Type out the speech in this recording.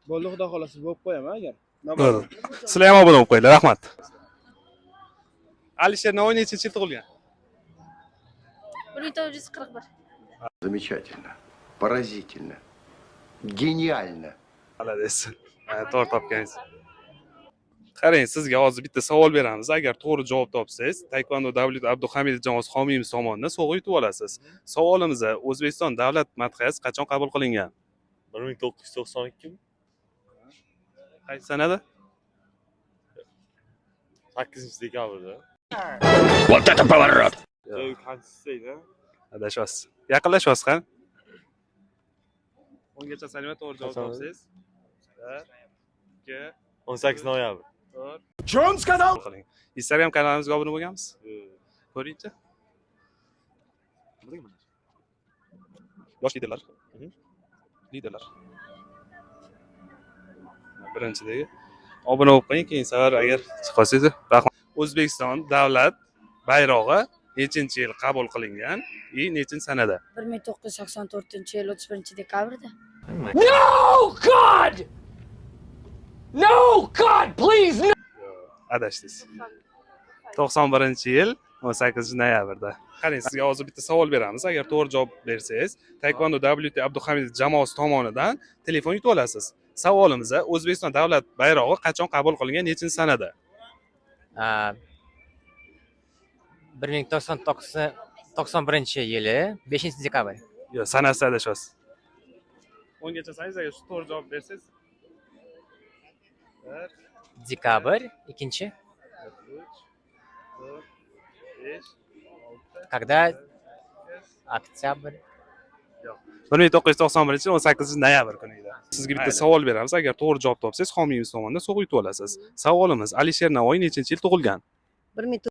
Bo'ldi, xudo xohlasa, bo'lib qo'yaman agar. Bo'ldi. Sizlar ham obuna bo'lib qo'yinglar, rahmat. Alisher Navoiy nechinchi yil tug'ilgan? 1941. Замечательно. Поразительно. Гениально. Молодец. Ha, to'g'ri topgansiz. Qarang, sizga hozir bitta savol beramiz. Agar to'g'ri javob topsangiz, Taekwondo Davlat Abduhamidov jamoasi homiyimiz tomonidan sovg'a yutib olasiz. Savolimiz: O'zbekiston davlat madhiyasi qachon qabul qilingan? 1992. Qaysi sanada? 8 dekabrda. Вот это поворот! Konstitutsiyada. Adashyapsiz. Yaqinlashyapsiz, qani? 10 gacha sanayman, to'g'ri javob Qachon? topsangiz. Bir, ikki, 18 noyabr. to'rt. Че он сказал? Qiling. Instagram kanalimizga obuna bo'lganmisiz? Ko'ringchi. Yosh liderlar. Liderlar. Birinchidagi. Obuna bo'lib qo'ying, keyin safar agar chiqib qolsangiz, rahmat. O'zbekiston davlat bayrog'i nechinchi yil qabul qilingan и nechinchi sanada? 1984 yil 31 dekabrda. No, God! No, God, please, no! Adashdingiz. 91-yil 18 noyabrda. Qarang, sizga hozir bitta savol beramiz. Agar to'g'ri javob bersangiz, Taekwondo WT Abduhamidov jamoasi tomonidan telefon yutib olasiz. Savolimiz: O'zbekiston davlat bayrog'i qachon qabul qilingan, nechinchi sanada? 1091 yili 5 dekabr. Yo'q, sanasida adashyapsiz. 10 gacha sanaysiz, agar shu to'g'ri javob bersangiz. Bir, Dekabr ikkinchi. uch, to'rt, besh, olti, Когда sakkiz. Oktyabr. 1991 yil 18 noyabr kuni edi. Sizga bitta savol beramiz. Agar to'g'ri javob topsangiz, homiyimiz tomonidan sovg'a yutib olasiz. Savolimiz: Alisher Navoiy nechinchi yil tug'ilgan? Bir ming